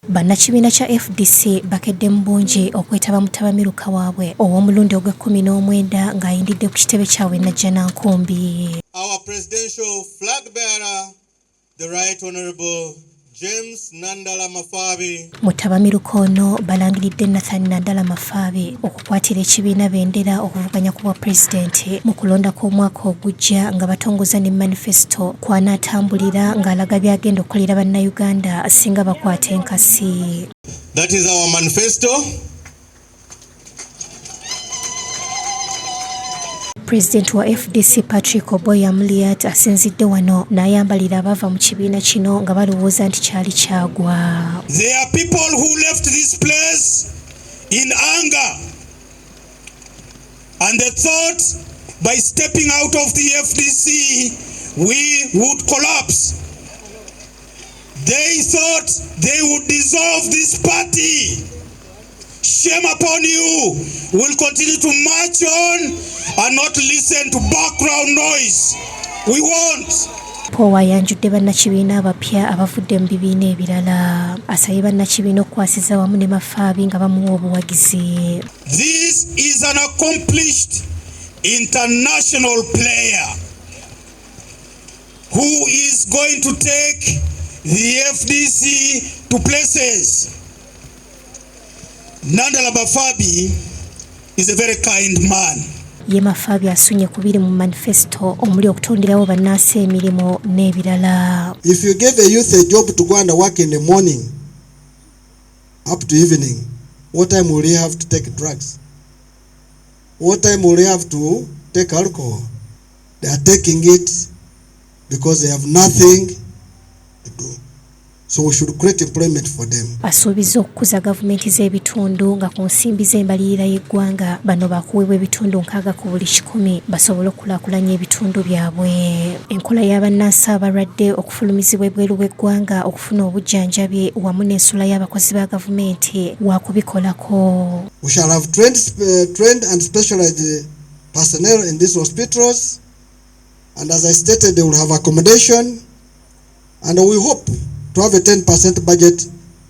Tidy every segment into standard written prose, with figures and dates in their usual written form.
Bannakibiina kya FDC bakedde mu bungi okwetaba mu ttabamiruka waabwe ow'omulundi ogw'e-19 ng'ayindidde ku kitebe kyabwe Najjanankumbi. Our presidential flag bearer, the Right Honorable James Nandala Mafabi. Mu ttabamiruka ono balangiridde Nathan Nandala Mafabi okukwatira ekibiina bendera okuvuganya ku bwa pulezidenti mu kulonda kw'omwaka ogujja nga batongoza ne manifesto kw'anaatambulira ng'alaga by'agenda okukolera Bannayuganda singa bakwata enkasi. That is our manifesto. Pulezidenti wa FDC Patrick Oboi Amuriat asinzidde wano n'ayambalira abaava mu kibiina kino nga balowooza nti kyali kyagwa. There are people who left this place in anger and they thought by stepping out of the FDC we would collapse. They thought they would dissolve this party. Shame upon you. We'll continue to march on and not listen to background noise. We won't. Paul ayanjudde bannakibiina abapya abavudde mu bibiina ebirala. Asabye bannakibiina okukwasiza wamu ne Mafaabi nga bamuwa obuwagizi. This is an accomplished international player who is going to take the FDC to places. Nandala Mafabi is a very kind man. Ye Mafabi asunye ku biri mu manifesto omuli okutonderawo bannansi emirimu n'ebirala. If you give a youth a job to go and work in the morning up to evening, what time will he have to take drugs? What time will he have to take alcohol? They are taking it because they have nothing to do. So we should create employment for them. Asuubizza okukuza gavumenti z'ebitundu nga ku nsimbi z'embalirira y'eggwanga bano bakuweebwa ebitundu 60% basobole okukulaakulanya ebitundu byabwe. Enkola y'abannansi abalwadde okufulumizibwa ebweru w'eggwanga okufuna obujjanjabi wamu n'ensula y'abakozi ba gavumenti waakubikolako. We shall have trained and specialized personnel in these hospitals, and as I stated, they will have accommodation, and we hope to have a 10% budget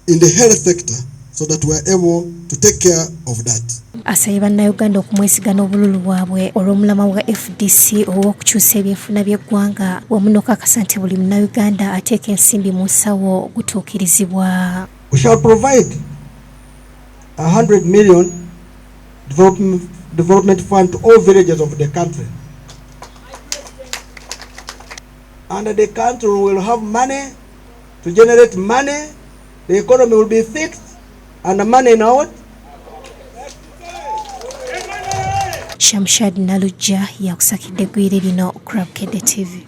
in the health sector so that we are able to take care of that. Asabye Bannayuganda okumwesiga n'obululu bwabwe olw'omulamwa gwa FDC ow'okukyusa ebyenfuna by'eggwanga wamu n'okukakasa nti buli Munnayuganda ateeka ensimbi mu nsawo gutuukirizibwa. We shall provide 100 million development fund to all villages of the country. And the country will have money to generate money, the economy will be fixed, and the money in out. Shamshad Nalujja yakusakidde eggwire lino Crab Kede TV.